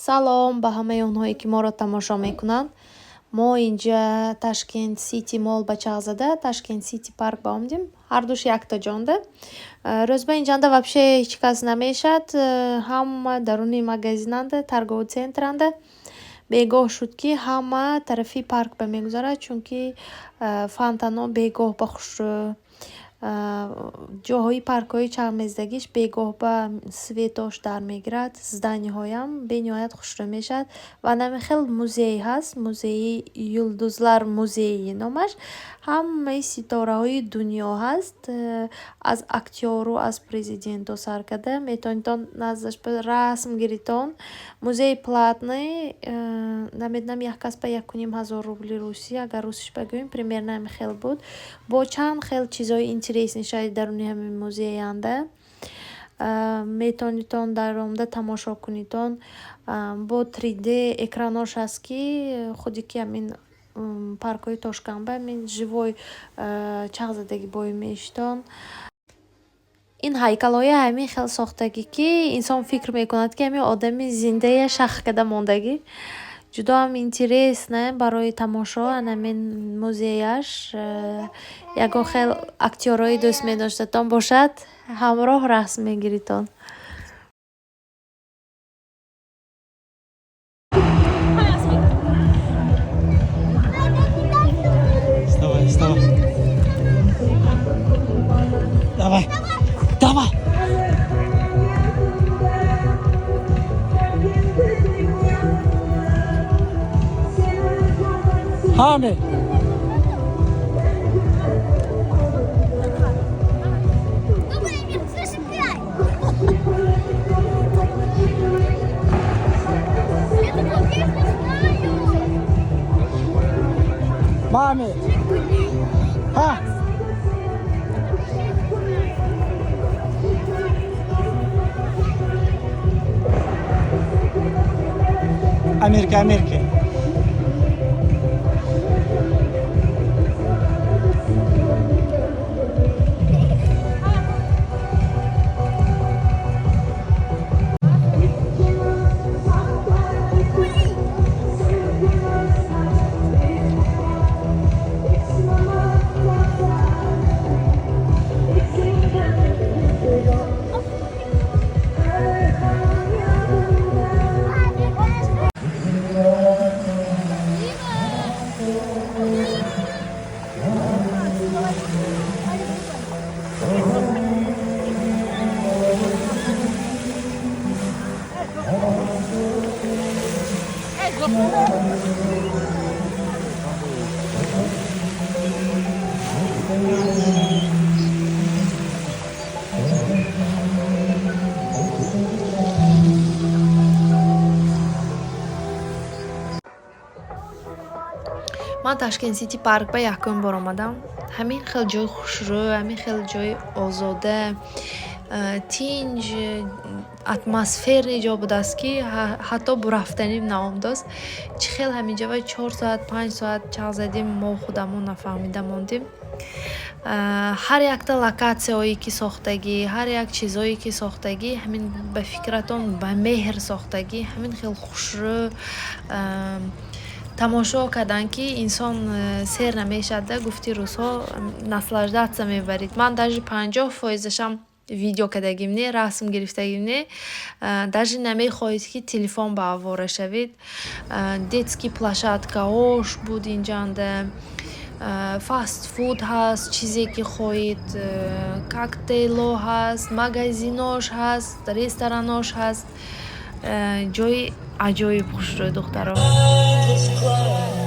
Салом ба ҳамаи онҳое, ки моро тамошо мекунанд. Мо инҷа Ташкент Сити Мол ба чағзада, Ташкент Сити Парк ба омадем. Ҳардуш якта ҷонда. Рӯзба инҷанда вообще ҳеҷ кас намешад. Ҳама даруни магазинанда, торговый центранда. Бегоҳ шуд, ки ҳама тарафи парк ба мегузарад, чунки фонтанҳо бегоҳ ба хушрӯ, ҷоҳои паркҳои чағмездагиш бегоҳ ба светош дар мегирад, зданиҳоям бениҳоят хушрӯ мешавад. Ва нами хел музей ҳаст, музеи Юлдузлар музеи номаш. Ҳамаи ситораҳои дунё ҳаст, аз актёру аз президентҳо сар карда, метавонитон наздаш расм гиритон. Музей платный, намедонам, як кас ба 1500 рубли русӣ, агар русиш бигӯем, примерно ҳамин хел буд. Бо чанд хел чизҳои интересный шояд даруни ҳамин музеянда. Метавонитон даромада тамошо кунитон. Бо 3D экранош ҳаст, ки худи ки ҳамин паркҳои Тошканба ҳамин живой чағзадагӣ бой мешитон. Ин ҳайкалҳои ҳамин хел сохтагӣ, ки инсон фикр мекунад, ки ҳамин одами зиндая шах карда мондагӣ. Ҷудоам интересно барои тамошо анамин музеяш. Ягон хел актёрҳои дӯст медоштатон бошад, ҳамроҳ расм мегиритон. Вставай, вставай. Давай. Давай. Хами. Думаю, слышь, пять. Я такую песню знаю. Маме. Ха. Америка, Америка. Ман Ташкент Сити Парк ба якум бор омадам. Ҳамин хел ҷои хушрӯ, ҳамин хел ҷои озода, тинҷ, атмосферный ҷо будааст, ки ҳатто бурафтаним наомдост. Чӣ хел ҳаминҷа ва 4 соат, 5 соат чағ задем, мо худамон нафаҳмида мондем. Ҳар якта локатсияҳое ки сохтагӣ, ҳар як чизҳое ки сохтагӣ, ҳамин ба фикратон ба меҳр сохтагӣ, ҳамин хел хушрӯ тамошо кардан, ки инсон сер намешавад. Да гуфти рӯзҳо, наслаждаться мебарид. Ман даже 50 фоизашам видео кардагим не, расм гирифтагим не. Даже намехоҳед, ки телефон ба авора шавед. Детский площадкаҳош буд инҷанда, фастфуд ҳаст, чизе ки хоҳед, коктейлҳо ҳаст, магазинош ҳаст, ресторанош ҳаст. Ҷои аҷоиб хушрӯ, духтаро. Just cry.